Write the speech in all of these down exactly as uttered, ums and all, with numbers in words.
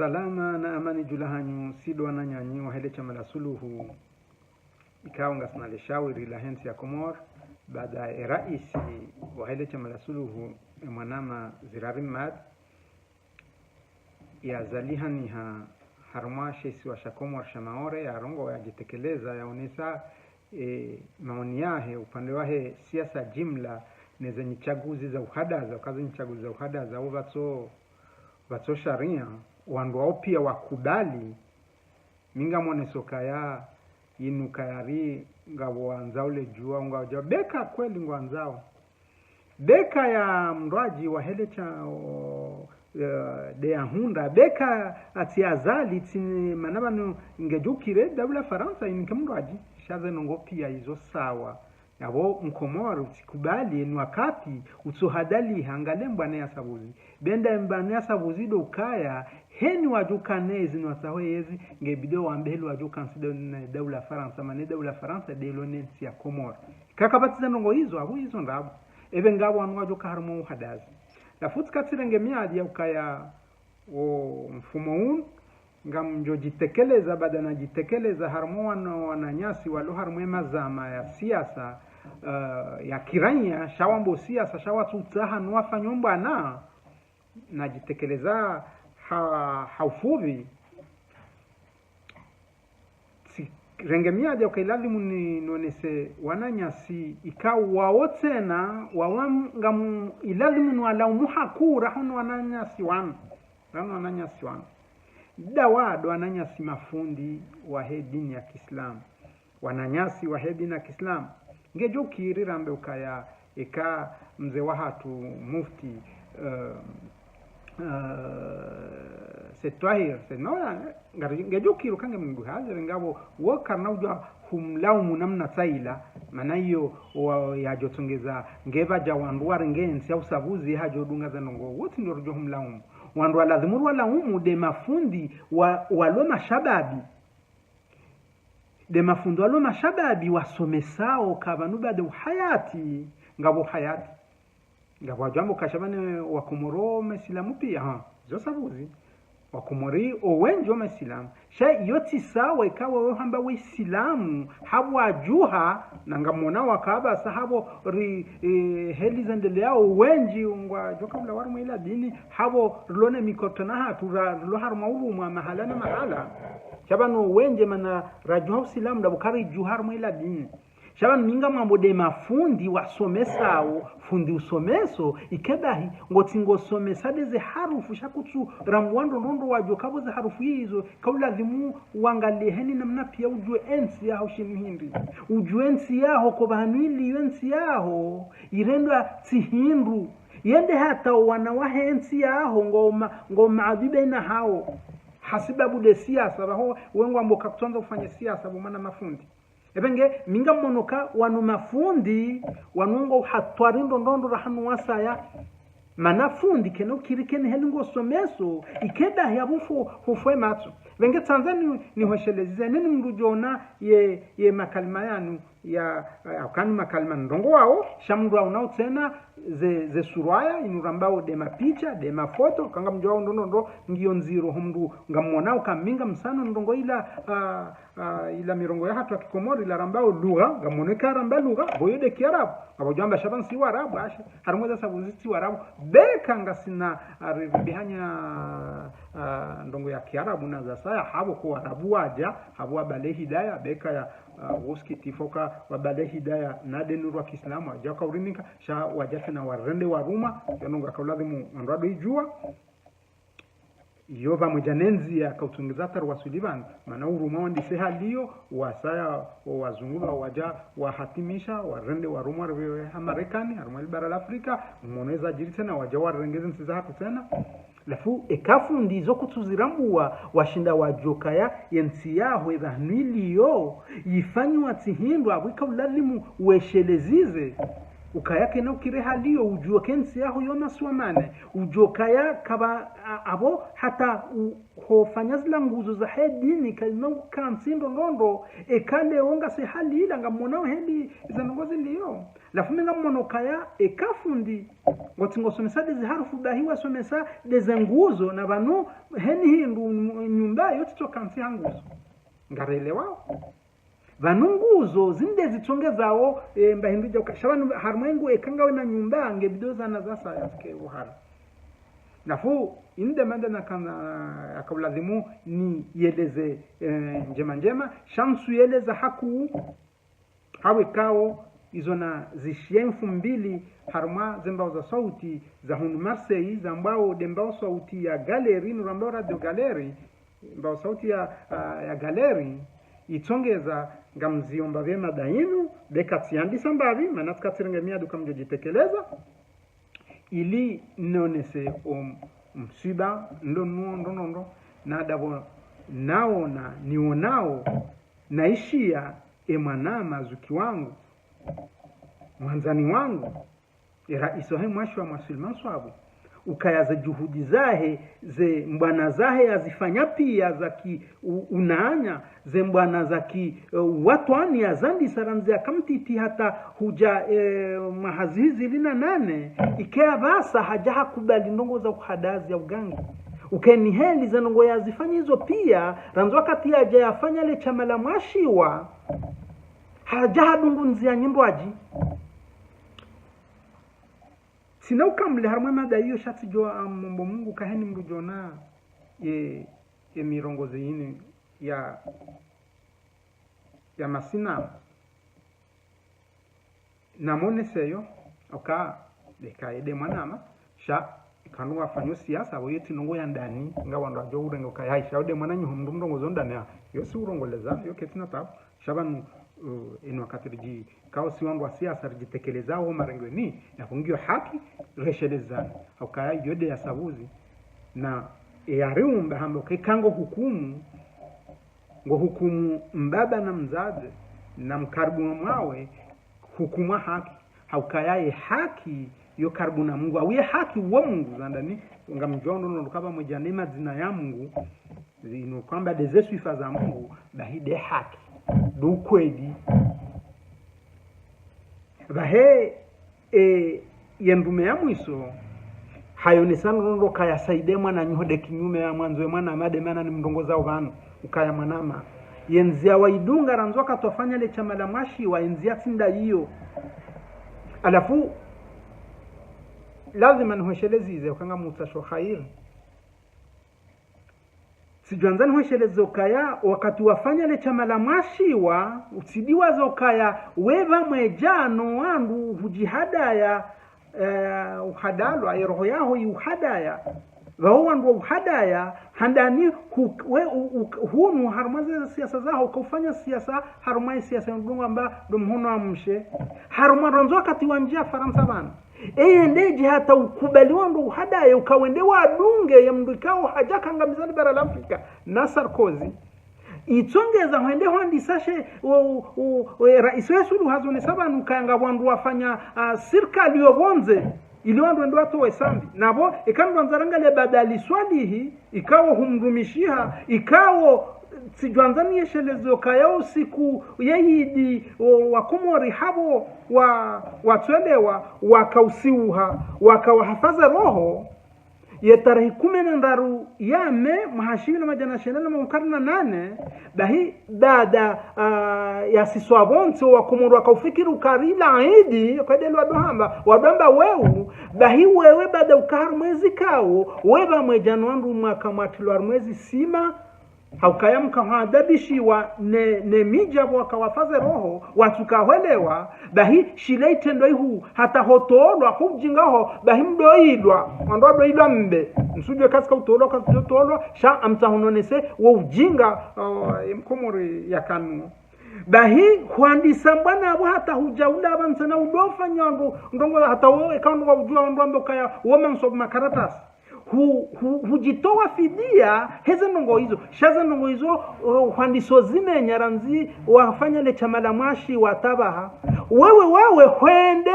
Salama na amani dju lahanyu, si ndo wananyanyi wahe le shama la Suluhu. Ikao ngasina le shawiri lahe ntsi ya Komori, baada ye raisi wahe le shama la Suluhu, ye mwanama Zirari Mmadi, yazalihaniha harumwa she isiwa sha Komori sha Maore, yarongoa, yadjitekeleza, yaonesa, e, maoni yahe upande wahe siasa jimla, ne ze nyitsaguzi za uhadaza, uka ze nyitsaguzi za uhadaza, wo pvatso, pvatso sharia, wandru wao pia wakubali. Mi ngamoneso kaya, yinu kaya ri ngapvo wandzao le djuwa, ngwadjo, beka kweli ngwandzao. Beka ya mndru adji wahe le sha, o, e, nde ya hundra, beka atsi Azali, tsi, mana pvanu ngedjo kiri daula Farantsa, yinike mndru adji, sha ze ndrongoo pia izo sawa. Yapvo Mkomori utsikubali, eni wakati utsohadaliha, ngalembwa ne ya sabuzi. Benda embwa ne ya sabuzi ndo ukaya, heni wadjo kane ezi ni watsaho yezi, nge bidi wambe heli wadjo kansi da-, ne daula Farantsa, mana daula Farantsa ndelo ne ntsi ya Komori. Kaka pvatsi ze ndrongoo izo, apvo izo ndrabo. Epve ngapvo wanu wadjo ka harumwa uhadazi. Lafuti katsirenge miadi ya ukaya wo mfumo unu, ngamdjo djitekeleza, baada nadjitekeleza harumwa wana, wananyasi walo harumwa mazama ya siasa, eh, ya kiranya, sha wambo siasa, sha watsutsaha no wafanyo mbwana, nadjitekeleza ha, ha ufupvi. Tsirenge miadi ya uka ilazimu ni, nonese wananyasi, ikao wao tsena, wao ngamu, ilazimu ni walaumu hakuu raho no wananyasi wanu. Raho no wananyasi wanu. Ndawo ndo wananyasi mafundi wahe dini ya Kiislamu. Wananyasi wahe dini ya Kiislamu. Ngedjo kiri rambe ukaya eka mze wahatru mufti, eh, eh, Said Twahir, Said Maulana, ngari, ngedjo kiri uka nge mndru haziri ngapvo, wo karina udjuwa humlaumu namna tsayila, mana iyo wa, yadjo tsongeza, ngepvadja wandru warenge ntsi ya usabuzi, hadjo dunga ze ndrongoo, wo tsi ndo rudjo humlaumu. Wandru walazimu rwalaumu nde mafundi wa, walo mashababi. Nde mafundi walo mashababi wasomesao ka pvanu baada uhayati, ngapvo uhayati. Ngapvo wadjo amba uka sha pvanu Wakomori wo maislamu pia, ha, zo sabuzi. Wakomori wo wendji wo maislamu. Sha iyo tsi sawa ikao wewe hamba we isilamu, hapvo wadjuha, na ngamwona waka pvasa hapvo ri, eh, heli zendeleao wendji ngwadjo ka ulawa harumwa ila dini, hapvo rilo ne mikotano hatru ra, rilo harumwa urumwa mahala na mahala. Sha pvanu wendji mana radjuha usilamu, ndapvo karidjuha harumwa ila dini. Sha pvanu mi ngamwambo nde mafundi wasomesao, fundi usomeso, ike bahi, ngotsi ngosomesa nde ze harufu sha kutsu rambuwa ndrongoo wadjo kapvo ze harufu izo, ka ulazimu wangalie heni namna pia udjuwe entsi yaho shinu hindri. Udjuwe entsi yaho ko pvanu iliyo entsi yaho, irendwa tsi hindru. Yende hata wana wahe entsi yaho ngo ma, ngo maadui baina hawo. Hasibabu nde siasa, pvaho we ngwambo ka kutsandza ufanye siasa pvo mana mafundi. Epve nge, mi ngamono ka wanu mafundi, wanu ngo hatwari ndrongoo raha nu wasaya. Mana fundi kena ukiri kena heli ngosomeso, ike dahi apvo fu, hufwe matso. Epve nge tsandza ni, nihwesheleze, neni mndru djona ye, ye makalima yanu, ya, ya, kani makalima ndrongoo wao, sha mndru auna utsena, ze, ze surwaya, inu rambao nde mapicha, nde mafoto, ka ngamdjuwao ndrongoo, ngiyo ndziro ho mndru, ngamwona uka mi ngamsano ndrongoo ila, ah, ah, ila mirongoo yahatru ya Kikomori, ila rambao lugha, ngamwono ika ramba lugha, pvo yo nde Kiarabu, ngapvo djo amba sha pvanu si Warabu, ashe, harumwa za sabuzi tsi Warabu, beka ngasina, ah, ri, ribihanya, ah, ndrongoo ya Kiarabu na zasaya, hapvo ko Warabu wadja, hapvo wabale hidaya, beka ya, ah, wo usikitifu uka wabale hidaya, na nde nuru wa Kiislamu, wadja ka urinika, sha wadja tsena warende waruma, yo ndrongoo ka ulazimu wandru wado idjuwa. Yo pvamwedja ne ndziya ka utsongeza hata rwaswili pvanu, mana uruma wandise hali yo, wasaya wo wazungu pvao wadja wahatimisha, warende warumwa riwe ha Marekani, harumwa li bara la Afrika, mwono eza djiri tsena, wadja warenge ze ntsi zahatru tsena. Lafu, eka fundi izo kutsuzirambuwa, washinda wadjokaya, ye ntsi yaho ipvanu iliyo, yifanyiwa tsi hindru, apvo ika ulazimu weshelezeze. Ukaya kena ukiri hali yo, udjuwe ke ntsi yaho yo masiwa mane. Udjokaya kapva, a, apvo hata u, hofanya zila nguzo zahe dini, kayina ukantsi ndrongoo, eka leo ngasi hali ila ngamwonao heli, iza ndrongoo ziliyo. Lafu mi ngamono kaya, eka fundi, ngotsi ngosomesa nde ze harufu bahi wasomesa nde ze nguzo na pvanu heni hindru yo tsi tsoka ntsi ha nguzo. Ngarelewao. Pvanu nguzo zinde zitsongezao, e, mba hindru dja uka. Sha pvanu harumwa engu eka ngawe na nyumba, nge bidi zana za saya zike uhara. Halafu, inde manda na kana yaka ulazimu niyeleze, e, ndjema ndjema, sha ntsu yeleza hakuu, hawe kao, izo na zishiya mfumbili, harumwa ze mbao za sauti, za hunu Marseille, zambwao nde mbao sauti ya Galeri, nurambao Radio Galeri, mbao sauti ya, ah, ya Galeri, itsongeza ngamziomba pve mada yinu, be katsiyandisa mbapvi, mana tsi katsirenge miadu kamdjo djitekeleza, ili nonese o msiba, ndo nuo, ndo, ndo, ndo, na ndapvo naona, nionao, naishiya, e mwanama zuki wangu, mwandzani wangu, e raisi wahe mwashi wa Mwaswili Manswabu, ukaya ze juhudi zahe, ze mbwana zahe yazifanya pia za ki u- unanya, ze mbwana za ki, e, watwani yazandisa randzi yaka mtiti hata hudja, e, mwaha zihwi zili na nane, ikaya pvasa hadja hakubali ndrongoo za uhadazi ya ugangi. Ukeni heli ze ndrongoo yazifanya izo pia, randzi wakati yadja yafanya le shama la Mwashiwa, hadja hadungu ndzia nyindji. Tsina ukamili harumwa mada iyo sha tsidjo amomba Mungu kaheni mdru djona ye, ye mirongozi yinu ya, ya masina. Namoneseyo, oka, eka ye nde mwanama, sha, ikao wafanyao siasa, wo yo tsi ndrongoo ya ndani, nga wandru wadjo urenga ukaya, hayi, sha, wo nde mwananyaho mdru mrongozo ndani, ha, yo tsi urongoleza, yo ketsina tabu, sha pvanu, uh, inu wakati ridji, kao si wandru wa siasa ridjitekelezao marengweni, yapvo ngiyo haki, reshelezani, ukaya, yo nde ya sabuzi, na, e yariumba hamba, uke kango hukumu, ngo hukumu mbaba na mdzadze, na mkaribu wa mwawe, hukumu wa haki. Haukaya ye haki yo karibu na Mungu. Au ye haki wo Mungu, zandani, ngamdjo ndo ndo kaba mwedja ne madzina ya Mungu, zinu kwamba nde ze swifa za Mungu, bahi nde haki. Ndo ukweli. Bahe, e, ye ndrume ya mwiso, hayonesa ndrongoo kaya saide mwananyaho nde kinyume ya mwandzo ye mwanama nde mana nimrongozao pvanu, ukaya mwanama. Ye ndzia waidunga randzi wakati wafanya le shama la Mwashiwa, ye ndzia tsi nda iyo. Halafu, lazima nihwesheleze ze, uka ngamtsaho khairi. Tsidjwandza nihwesheleze ukaya, wakati wafanya le shama la Mwashiwa, utsidiwaza ukaya, we pvamwedja no wandru hudjihadaya, eh, uhadalwa, ye roho yaho iuhadaya. Pvao wandru wa uhadaya, handani hu, we, u, u, hunu harumwa ze siasa zaho, uka ufanya siasa, harumwa ye siasa ya ndrongoo amba, ndo mhono wa mshe. Harumwa randzi wakati wandjia Farantsa pvanu. Eye ndedje hata ukubali wandru uhadaye, uka wende wadunge ye mdru ikao hadja hangamiza li bara la Afrika, na Sarkozy. Itsongeza hwende hwandisa she, o, o, o, e, raisi we Suluhu hazonesa pvanu ukaya nga wandru wafanya, ah, sirikali yo pvondze, ili wandru wende watowe Sambi. Napvo, eka ndo wandzaranga le badali swalihi, ikao humrumishiha, ikao tsidjwandza niyesheleze ukaya usiku ye idi, o, wa Komori hapvo wa, watswelewa, wakausiuha, wakawahafadha roho, ye tarehi kume na ndraru ya me, mwaha shiwi na madjana shenda na mankumi na nane, bahi, baada, ah, ya siswa pvontsi, wa Komori wakaufikiri ukaya ila idi, kwede lwa ndo hamba, wadwamba weu, bahi wewe baada uka harumwa ezi kao, we pvamwedja no wandru mwaka mwatrilwa harumwa ezi sima, haukaya mkahadabishiwa ne, ne midja pvo wakawahafadha roho, watsuka hwelewa, bahi shile itrendwa ihu, hata hotolwa, hudjinga ho, bahi mdoilwa, wandru wadoilwa mbe, msudjwe katsika utolwa, katsika utolwa, sha amtsaho nonese, wo udjinga, oh, ye Mkomori yakana. Bahi, hwandisa mbwana pvo hata hudja ula pvantsi na udofanya ndo, ndrongoo hata wo, eka ndo wa udjua ndo ambe ukaya, wo manso makaratasi. Hu, hu, hudjitowa fidia, he ze ndrongoo izo. Sha ze ndrongoo izo, uh, hwandiso zimenya randzi, wafanya le shama la Mwashiwa tabaha. Wewe, wewe, hwende,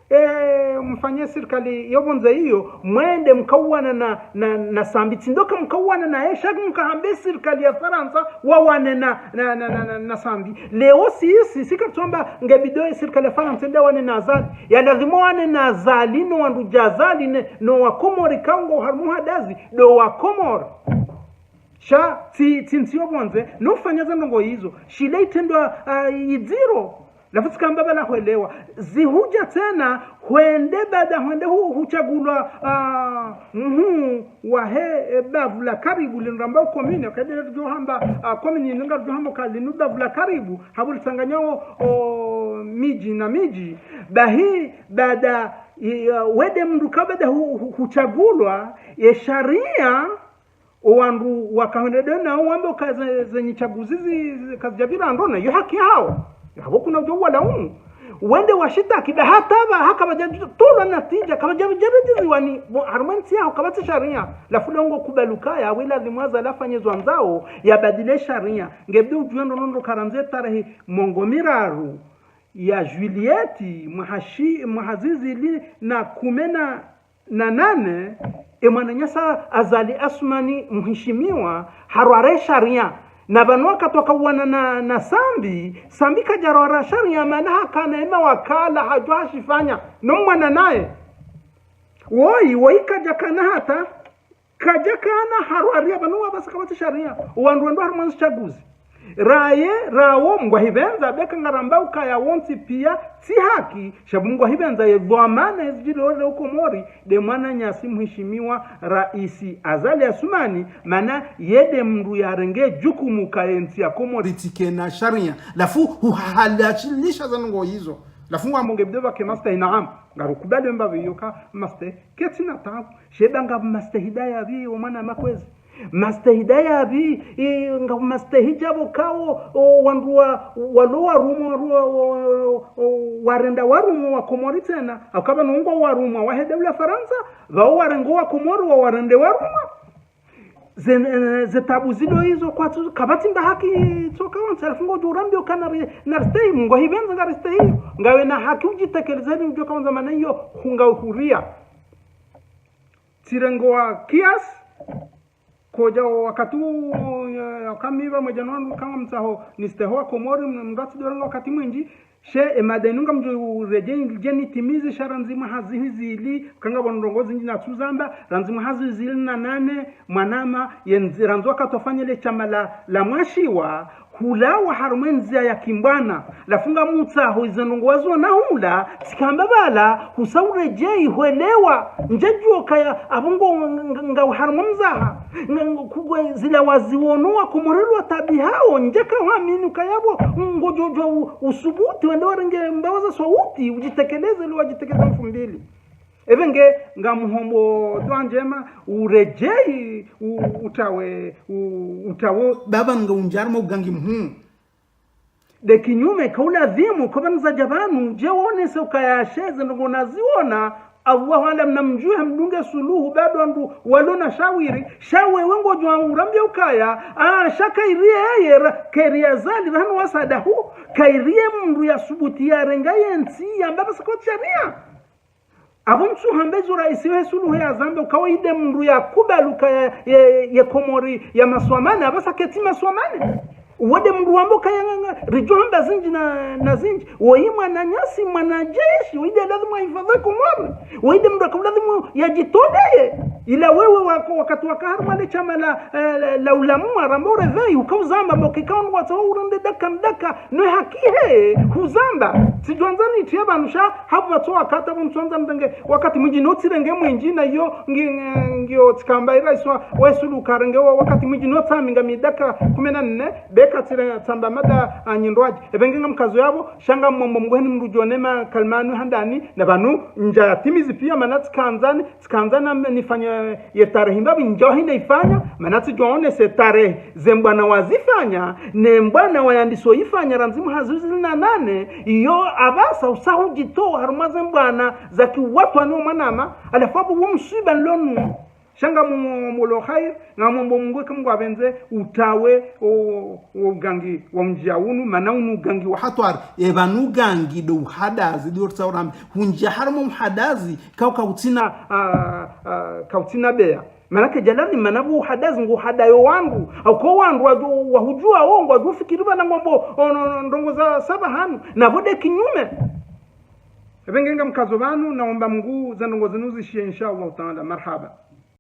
eh, mfanye sirikali yo pvondze iyo, mwende mkauwana na, na, na Sambi. Tsi ndo ka mkauwana naye, sha mkahambe sirikali ya Farantsa, wawane na, na, na, na, na, na Sambi. Leo sisi, si katsamba, nge bidi ye sirikali ya Farantsa nde wane na Azali. Ya lazima wane na Azali, no wandru dja Azali, ne, no wa Komori kaungo harumwa uhadazi, ndo wa Komori. Sha tsi, tsi ntsi yo pvondze, no ufanya ze ndrongoo izo. Shile itrendwa, ah, idziro. Lafu tsikamba pvala hwelewa. Zihudja tsena, hwende baada, hwende hu, hutsagulwa, ah, mhuu wahe, e, bavu la karibu, linu ramba commune, kadiri rudjo hamba, ah, commune, linu rudjo hamba ka linu bavu la karibu, hapvo litsanganyao, o, midji na midji. Bahi, baada, i, ah, wende mndru ka baada hu, hu, hutsagulwa, ye sharia, o wandru wakahwenda nao wambe uka ze, ze nyitsaguzi zi, zi, kazidjapvira ndro na yo haki yahawo. Yapvo kuna udjo walaumu. Wende washitaki ba hata pva haka pvadja tolwa natija, kapvadja, pvadja pvadjiziwa ni, bo, harumwa entsi yaho kapvatsi sharia. Lafu leo ngo kubali ukaya, we lazimu Azali afanye zo andzao, yabadili sharia. Ngebidi udjuwe ndro ndro karandzi tarehi mengo miraru ya juillet, mwaha shi, mwaha zizili na kume na na nane, e mwananyasi Azali Assoumani mheshimiwa, harwara e sharia. Na pvanu wakati wakauwana na, na Sambi, Sambi kadjarwara sharia, mana hakana e mawakala, hadjua hashifanya. No mwana naye. Woyi, woyi kadjakana hata, kadjakana harwaria, pvanu wapvasa kapvatsi sharia. Wandru wandru harumwa ntsi tsaguzi. Raye, rawo, mngwahipvendza, beka ngaramba ukaya wontsi pia, tsi haki, sha pvo mngwahipvendza ye dhwamana ezidjiri ole Komori, nde mwananyasi mheshimiwa raisi Azali Assoumani, mana ye nde mndru yarenge jukumu ka ye ntsi ya Komori tsi kena sharia. Lafu, huhahalalisha ze ndrongoo izo. Lafu ngwambo ngebidi pvake mastehi, naam, ngarukubali mbapvi yo ka mastehi, ketsi na tabu. Sheba ngapvo mastehi ndayapvi, o mwana makwezi. Mastehi ndayapvi, i, ngapvo mastehi djapvo kawo, o, wandru wa, walo warumwa, wa, wa, wa, wa, warenda warumwa wa Komori tsena. Hauka pvanu ngwa warumwa wahe daula Farantsa, pvao warengo wa Komori wawarende warumwa. Ze, eh, ze tabu zilo izo kwatsu, kapvatsi mba haki tsoka wontsi, halafu ngodjo urambia ukana ri, na ristehi, mngwahipvendza ngaristehi. Ngawe na haki udjitekeleze ni udjo kawanza mana iyo, hunga uhuria. Tsirengo wa kiasi, kodja wakati u, ya, ya kamiva mwedja no wandru kama mtsaho, nisteho wa Komori, m-, mndru atsidjorenga wakati mwindji, she, e, mada inu ngamdjo uredjei, djeni timizi sha randzi mwaha zihwi zili, kanga pvo ndrongoo zindji natsuzamba, randzi mwaha zihwi zili na nane, mwanama, yendzi, randzi wakati wafanya le shama la, la mwashiwa, hulawa harumwa e ndzia ya kimbwana, lafu ngamtsaho ize ndrongoo waziona hula, tsikamba pvala, husa uredjei, hwelewa, ndjadjuo kaya, apvo ngo, nga, nga, nga harumwa mzaha, nga, nga, kugwe zila waziono wa Komori lwa tabihawo, ndjaka wamini ukaya pvo, ngodjo djo u, usubuti, wende warenge mbawa za swauti, udjitekeleze, lwa djitekeleza mfumbili. Epvenge, ngamhombo dua ndjema, uredjei, u, utawe, u, utawe, baba nga undjari mwa ugangi mhuu. Nde kinyume, kaulazimu, kwa pvanu zadja pvanu, dje wonese ukaya she ze ndrongoo naziona, Allahu alam namdjuhe mdunge suluhu, bado wandru walo na shawiri, sha wewe ngodjo urambia ukaya, ah, sha kairi yeye, ra, kairi Azali, rahanu wasadahu, kairi ye mndru yasubuti yarenga ye ntsi, yamba pvasa kwatsi sharia. Apvo ntsu hamba izo raisi we suluhu yazamba, ukawa inde mndru yakubali uka ya, ya, ya Komori ya maswamane, apvasa ketsi maswamane. Uwo nde mndru wamba ukaya nga, nga, ridjo hamba zindji na, na zindji. Woyi mwananyasi, mwanajeshi, woyi nde lazimu ahifadhwi Komori. Woyi nde mndru akao lazimu yadjitoleye. Ila wewe wako, wakati waka harumwa le shama la, eh, la, la ulamu, ramba ureveyi, ukauzamba, mbo kikao nwa tsaho urende daka, daka, no haki he, huzamba. Tsidjwandza nitriye pvanu sha, hapvo pvatso wakati pvo ntswandza ndrenge, wakati mwindji no tsirenge mwindji na iyo, ngi, ngi, ngiyo tsikamba iraisi wa, wa suluhu karenge wa, wakati mwindji no tsami ngami daka kume na nne, beka tsire tsamba mada, ah, nyindrwadji. Epvenge ngamkazo yapvo, sha ngamombo mngu heni mndru djone makalima yanu handani, na pvanu ndjatimizi pia mana tsikandzani, tsikandza na nifanye ye tarehi mbapvi ndjo hina ifanya, mana tsidjwaonese tarehi ze mbwana wazifanya, ne mbwana wayandiso ifanya randzi mwaha zihwi zili na nane, iyo apvasa usa hudjitowa harumwa ze mbwana za kiwatwani wa mwanama, halafu apvo wo mswiba nlonu. Sha ngamombo lo khair, ngamombo mngu eka mngu apvendze, utawe, o, o ugangi wa mndjia unu, mana unu ugangi wa hatwari, epvanu ugangi ndo uhadazi, ndo ritsaurami, hundjia harumwa mhadazi, kau, kautsina, ah, ah, kautsina beya. Mana kedjalani, mana pvo uhadazi ngo uhadayo wandru. Hauka wandru wadjo, wahudjua wo, ngwadjo fikiri pvanu ngwambo, o, no, no, ndrongoo za saba hanu. Na pvo nde kinyume. Epvenge ngamkazo pvanu, naomba mngu ze ndrongoo zinu zishiye, insha Allahu taala. Marhaba.